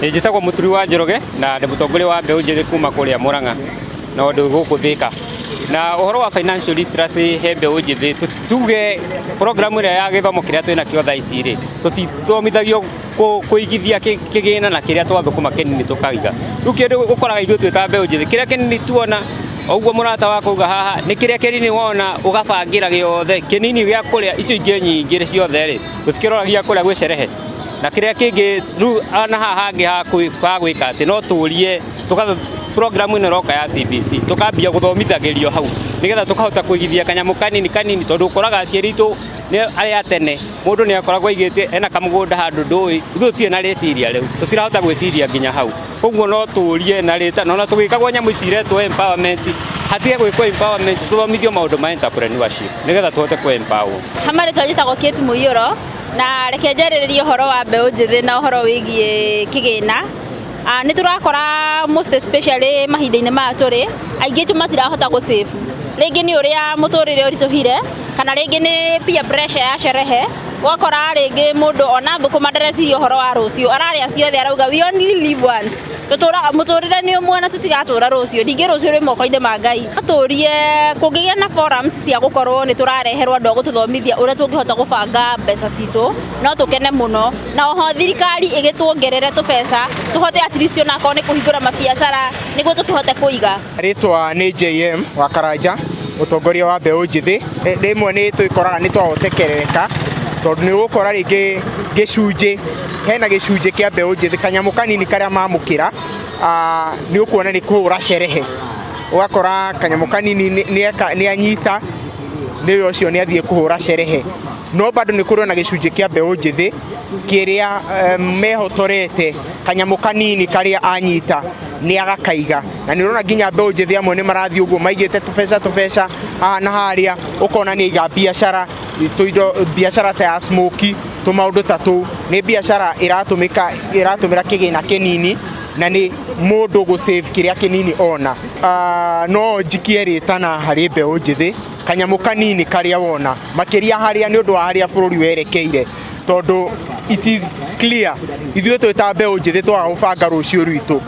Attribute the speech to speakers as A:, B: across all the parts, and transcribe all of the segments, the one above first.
A: Njĩtagwo Mũturi wa Njoroge na ndĩ mũtongoria wa mbeũ njĩthĩ kuma kũrĩa Murang'a na ndĩ gũkũ Thĩka. Na ũhoro wa financial literacy he mbeũ njĩthĩ, tuge program ĩrĩa ya gĩthomo kĩrĩa twĩna kĩo thaa ici rĩ, tũtithomithagio kũigithia kĩgĩna na kĩrĩa twathũkũma kĩnini tũkaiga. Rĩu kĩndũ ũkoraga ithuĩ twĩ ta mbeũ njĩthĩ, kĩrĩa kĩnini tuona, o ũguo mũrata wakwa auga haha, nĩ kĩrĩa kĩnini wona ũgabangĩra gĩothe, kĩnini gĩa kũrĩa, icio ingĩ nyingĩ ciothe rĩ, tũtikĩroragia kũrĩa gwĩ cerehe. Na kĩrĩa kĩngĩ rĩu na haha hangĩ ha gwĩka atĩ no tũrie program ĩno ĩroka ya CBC, tũkambia gũthomithagĩrio hau nĩgetha tũkahota kũigithia kanyamũ kanini kanini, tondũ ũkoraga aciari aitũ nĩ arĩa a tene, mũndũ nĩ akoragwo aigĩte ena kamũgũnda handũ ndũĩ, ithuĩ tũtirĩ na rĩciria rĩu, tũtirahota gwĩciria nginya hau. Koguo no tũrie na rĩta na ona tũgĩkagwo nyamũ ici iretwo empowerment, hatige gwĩkwo empowerment, tũthomithio maũndũ ma entrepreneurship nĩgetha tũhote kũ empower.
B: Marĩtwa njĩtagwo Kate Mũiyũro na reke njarĩrĩrie ũhoro wa mbeũ njĩthĩ na ũhoro wĩgiĩ kĩgĩna. Nĩ tũrakora most especially mahinda-inĩ maya tũrĩ, aingĩ aitũ matirahota gũ save. Rĩngĩ nĩ ũrĩa mũtũrĩre ũritũhire, kana rĩngĩ nĩ peer pressure ya sherehe, ũgakora rĩngĩ mũndũ ona thũkũma ndareciria ũhoro wa rũciũ, ararĩa ciothe, arauga we only live once. Tũtũraga mũtũrĩre nĩ ũmwe na tũtigatũra rũciũ, ningĩ rũciũ rwĩ moko-inĩ ma Ngai. Tũrie kũngĩgĩa na forums cia gũkorwo nĩ tũrareherwo andũ a gũtũthomithia ũrĩa tũngĩhota gũbanga mbeca citũ, no tũkene mũno. Na oho thirikari ĩgĩtuongerere tũbeca tũhote at least onakorwo nĩ kũhingũra mabiacara nĩguo tũkĩhote kũiga.
C: Rĩtwa nĩ JM wa Karanja, mũtongoria wa mbeũ njĩthĩ. Rĩmwe nĩ twĩkoraga nĩ twahotekerereka, tondũ nĩ ũgũkora rĩngĩ gĩcunjĩ, hena gĩcunjĩ kĩa mbeũ njĩthĩ, kanyamũ kanini karĩa mamũkĩra, nĩ ũkuona nĩ kũhũra cerehe, ũgakora kanyamũ kanini nĩ anyita, nĩwe ũcio nĩ athiĩ kũhũra cerehe. No bado nĩ kũrĩ ona gĩcunjĩ kĩa mbeũ njĩthĩ kĩrĩa mehotorete, kanyamũ kanini karĩa anyita nĩ agakaiga. Na nĩ ũrona nginya mbeũ njĩthĩ amwe nĩ marathiĩ ũguo maigĩte tũbeca tũbeca haha na harĩa, ũkona nĩ aiga biacara, tũindo, biacara ta ya smoky, tũmaũndũ ta tũu, nĩ biacara ĩratũmĩka, ĩratũmĩra kĩgĩna kĩnini na nĩ mũndũ gũ save kĩrĩa kĩnini ona. No njikie rĩtana harĩ mbeũ njĩthĩ, kanyamũ kanini karĩa wona, makĩria harĩa nĩ ũndũ wa harĩa bũrũri werekeire, tondũ it is clear ithuĩ twĩ ta mbeũ njĩthĩ twaga gũbanga rũciũ rwitũ,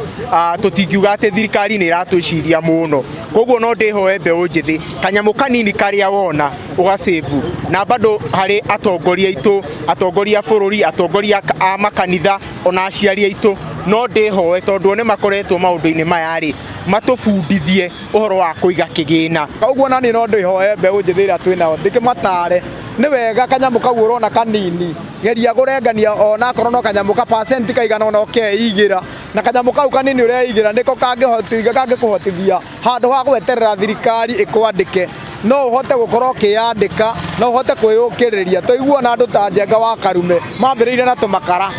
C: tũtingiuga atĩ thirikari nĩ ĩratwĩciria mũno. Koguo no ndĩhoe mbeũ njĩthĩ, kanyamũ kanini karĩa wona ũgacĩbu. Na bado harĩ atongoria aitũ, atongoria a bũrũri, atongoria a makanitha, ona aciari aitũ, no ndĩhoe, tondũ o nĩ makoretwo maũndũ-inĩ maya rĩ, matũbundithie ũhoro wa kũiga kĩgĩna.
D: Ũguo nani no ndĩhoe mbeũ njĩthĩ ĩrĩa twĩnao, ndĩkĩmatare nĩ wega kanyamũ kau ũrona kanini, geria kũrengania onakorwo no kanyamũ ka percent kaigana ona ũkeigĩra. Na kanyamũ kau kanini ũreigĩra nĩko kangĩkũhotithia, handũ ha gweterera thirikari ĩkwandĩke, no ũhote gũkorwo ũkĩyandĩka, no ũhote kwĩyũkĩrĩria. Tũiguo na andũ ta Njenga wa Karume mambĩrĩirie na tũmakara.